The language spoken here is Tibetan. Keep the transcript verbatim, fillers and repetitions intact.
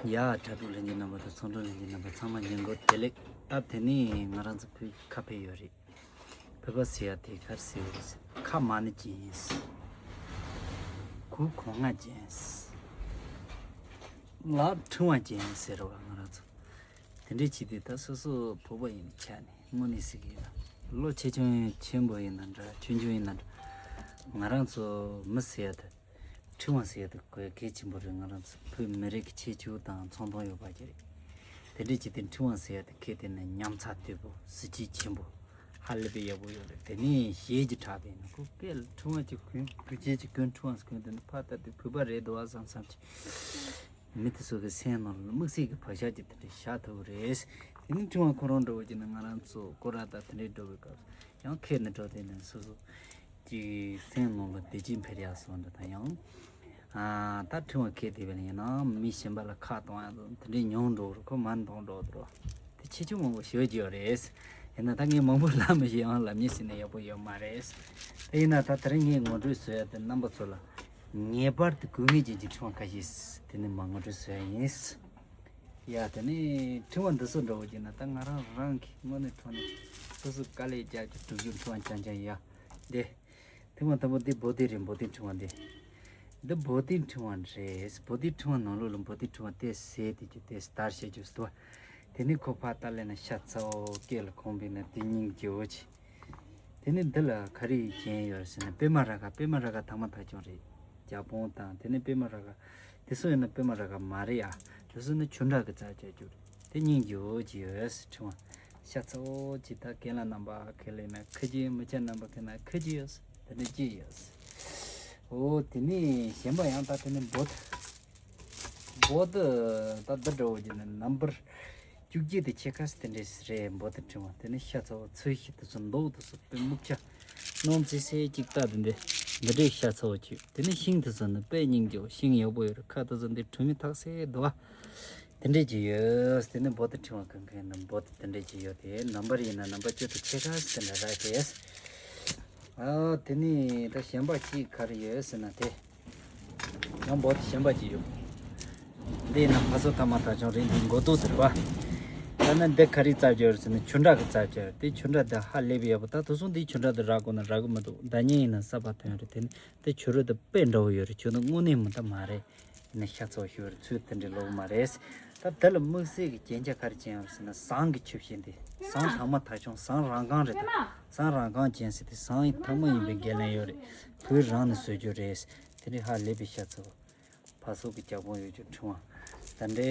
ཡ། དྲ་གྲོགས་ལྷན་རྒྱས་རྣམ་པ་དང་ཚོང་གྲོགས་ལྷན་རྒྱས་རྣམ་པ་ཚང་མ་ཉིན་གུང་བདེ་ལེགས། ད་དེ་ནས་ང་རང་ཚོ་བོད་ཁ་ཕེབས་ཡོད་རེད། བོད་པ་ཟེར་ཡ་དེ་ག་རེ་ཟེར་བ་རེད། ཁ་མ་ཎི་ཅན་ཡིན། གུ་གུང་ང་ཅན་ཡིན། ལག་ཕྲེང་བ་ཅན་ཡིན་ཟེར་བ་ང་རང་ཚོ། དེ་འདྲའི་ཆེད་དུ་ད་སོ་སོ་བོད་པ་ཡིན་ཆ་ནས་དངོས་གནས་ཟེར་གི་ཡོད། ལོ་ཆེ་ཆུང་ཆེན་པོ་ཡིན་ན་འདྲ་ཆུང་ཆུང་ཡིན་ན་འདྲ། ང་རང་ཚོ་མི་ཟེར་ཡ་དེ། ཕྲེང་བ་ཟེར་ཡ་དེ་གལ་གལ་ཆེན་པོ་རེད། ང་རང་ཚོ་བོད་མི་རིགས་ཀྱི་ཁྱད་ཆོས་དང་མཚོན་དོན་ཡོད་པ་ཅིག་རེད། དེ་འདྲའི་ཆེད་དུ་ཕྲེང་བ་ཟེར་ཡ་དེ་གལ་ཏེ་ནི་ཉམས་ཚགས་དོད་པོ་གཟི་བརྗིད་ཆེན་པོ་ཧ་ལས་པའི་ཡག་པོ་ཡོད་རེད། དེ་ནས་གཞས་ཀྱི་གྲགས་པས་ན་ཁོ་སྐད་ལ་ཕྲེང་བ་ཅིག་གོན་གོས་ཆེན་ཅིག་གོན་ཕྲེང་བ་གོན་དེ་ནི་ཕ་ད་དེ་བོད་པ་རེད་འདུག་བསམ་བསམ་ཅིག་མི་དེ་ཚོ་གི་སེམས་ནང་ལ་དམིགས་བསལ་གྱི་བག་ཆགས་ཀྱི་དེ་འདྲ་བཞག་ཐུབ་རེད། དེ་ནི་ཕྲེང་བ་ཁོ་རང་འདྲ་བོ་ཅིག་ནི་ང་རང་ཚོ་སྐོར་ར་དང་དེ་འདྲའི་འགྲོ་བའི་སྐབས་སུ་ཡང་ཁྱེད་ནི་འགྲོ་དེ་ནི་སོ་སོ་གི་སེམས་ནང་ལ་བདེ་སྐྱིད་འཕེལ་ཡག་སོགས་འདྲ་དང་ཡང་། ཨ། ད་ཕྲེང་བ་ཁྱེད་དེ་བས་ཡིན་ན་མི་གཞན་པ་ལ་ཁ་གཏོང་ཡག་དང་དེ་འདྲའི་མྱོང་འགྲོ་རུ་ཁོ་མ་གཏོང་འགྲོ་འགྲོ། དེ་ཆེ་ཆུང་མང་པོ་ཞུ་རྒྱུ་ཡོད་རེད། ཡིན་ན་ད་ངས་མང་པོ་ལབ་མི་ཤེས་ཡང་ལབ་མྱོང་ཟེར་ན་ཡག་པོ་ཡོད་མ་རེད། དེ་ཡིན་ན་ད་དེ་རིང་ངས་ངོ་སྤྲོད་བཟོ་ཡ་དེ་རྣམ་པ་ཚོ་ལ་ངེས་པར་དུ་དགོས་ངེས་ཅན་གྱི་ཕྲེང་བ་ཁ་ཤས་དེ་ནི་མ་ངོ་སྤྲོད་བཟོ་ཡ་ཡིན། ཡ། དེ་ནས་ཕྲེང་བ་འདི་ཚོ་འདྲ་བོ་བྱས་ན་ད་ང་རང་རང་གི་དངོས་གནས་དྲང་གནས་སོ་སོ་དཀའ་ལས་རྒྱབ་ཀྱི་སྒྲུབ་རྒྱུ་ཕྲེང་བ་རྐྱང་རྐྱང་ཡ། འདི། ཐེངས་མ་དང་པོ་འདི་བོ་དྷི་རེད། བོ་དྷི་ཕྲེང་བ་འདི། འདི་བོ་དྷི་ཕྲེང་བ་རེད། བོ་དྷི་ཕྲེང་བ་ནང་ལོགས་ལ་བོ་དྷི་ཕྲེང་བ་དེ་ཟེར་དེ་རྒྱུ་དེ་དར་བཤད་རྒྱུ་སྟོ། དེ་ནི་ཁོ་ཕ་ལྟ་ལས་ན་ཤ་ཚ་བོ་སྐེ་ལ་གོང་བས་ན་དེ་སྙིང་རྗེ་བོ་ཆེ། དེ་ནི་འདི་ལ་ག་རེ་བྱས་ཡོད་ཟེར་ན་པད་མ་རཱ་ག། པད་མ་རཱ་ག་ཐ་མ་ཐ་ཆུང་རེད། རྒྱ་སྤོང་དང་དེ་ནི་པད་མ་རཱ་ག། དེ་ཚོ་ཡིན་ན་པད་མ་རཱ་ག་མ་རེད་ཡ། དེ་ཚོ་ནི་ཆུ་འདྲ་གི་རྩ་བཅད་རྒྱུ་རེད། དེ་སྙིང་རྗེ་བོ་ཅིག་ཡོད་ཟེར་ཕྲེང་བ། ཤ་ཚ་བོ་ཅིག་ད་རྒན་ལགས་རྣམ་པ་ཁས་ལེན་ན་ཁ་ཅིག་མི་ཆ་རྣམ་པ་ཁས་ན་ཁ་ཅིག་ཡོད་ཟེར། དེ་འདྲ་ཅིག་ཡོད་ཟེར། འོ་དེ་ནི་གཞན་པ་ཡང་ད་དེ་ནི་འབོད། འབོད་ད་འདི་འདྲ་བོ་ཅིག་ནི་ནམ་བར་བཅུ་གཅིག་དེ་ཕྱེད་ཀ་ཟེར་དེ་འདྲས་རེད། འབོད་དེ་ཕྲེང་བ་དེ་ནི་ཤ་ཚ་བོ་ཚོས་ཤིག་དེ་ཚོ་མདོག་དེ་ཚོ་དཔེ་སྨུག་ཆ་སྣུམ་ཙི་སེ་ཅིག་ལྟ་དེ་འདྲས་འདི་འདྲས་ཤ་ཚ་བོ་ཅིག་དེ་ནི་ཤིང་དེ་ཚོ་ནི་དཔེ་སྙིང་རྗེ་བོ་ཤིང་ཡག་པོ་ཡོད་རེད། ཁ་དེ་ཚོ་འདི་དྲོད་མི་ཐག་སེ་འདུག་བ། དེ་འདྲས་ཅིག་ཡོད། དེ་ནི་འབོད་དེ་ཕྲེང་བ་གང་གང་ནི་འབོད་དེ་དེ་འདྲས་ཅིག་ཡོད་དེ་ནམ་བར་ཡིན་ན་ནམ་བར་བཅུ་དང་ཕྱེད་ཀ་ཟེར་དེ་འདྲ་རག་གི་ཡོད། ཨ། དེ་ནི་ད་གཞན་པ་ཅིག་ག་རེ་ཡོད་ཟེར་ན་དེ། ཡང་འབོད་དེ་གཞན་པ་ཅིག་ཡོད། འདི་ཡིན་ན་ཕ་སོ་ཐ་མ་ཐ་ཆུང་རེད། འདི་མགོ་ཏོ་ཟེར་བ། ད་ནི་འདི་ག་རེ་རྩ་བཅོས་ཟེར་ན་ཆུ་འདྲ་གི་རྩ་བཅོས་རེད། དེ་ཆུ་འདྲ་འདི་ཧ་ལས་པའི་ཡག་པོ། ད་དུ་སོང་འདི་ཆུ་འདྲ་འདི་རག་དགོས་ན་རག་གི་མི་འདུག་ཟླ་ཉིན་ཡིན་ན་ས་པ་ཐོན་རེད། དེ་ནི་དེ་ཆུ་རུད་འདི་དཔེ་འདྲ་བོ་ཡོད་རེད། ཆུ་འདི་དངོས་གནས་མི་འདྲ་མ་རེད། ཡིན་ན་ཤ་ཚ་བོ་ཞིག་ཡོད་རེད། ཚུལ་དེ་འདྲའི་ལོག་མ་རེད། ད་འདི་ལ་དམིགས་བསལ་གྱི་རྐྱེན་ཆ་ག་རེ་ཅན་ཡོད་ཟེར་ན་ཟངས་ཀྱི་ཆུ་བཞིན་ཏེ། ཟངས་ཐང་མ་ཐ་ཆུང་ཟངས་རང་རྐང་རེད་ད། ཟངས་རང་རྐང་ཅན་ཟེར་ཏེ་ཟངས་ཡིན་ཐང་མ་ཡིན་པའི་འགན་ལེན་ཡོད་རེད། བོད་རང་ནས་བཟོ་རྒྱུ་རེད། དེ་འདྲའི་ཧ་ལས་པའི་ཤ་ཚ་བོ། ཕ་སོག་གི་རྒྱ་སྤོང་ཡོད་རྒྱུ་ཕྲེང་བ། ད་འདྲའི།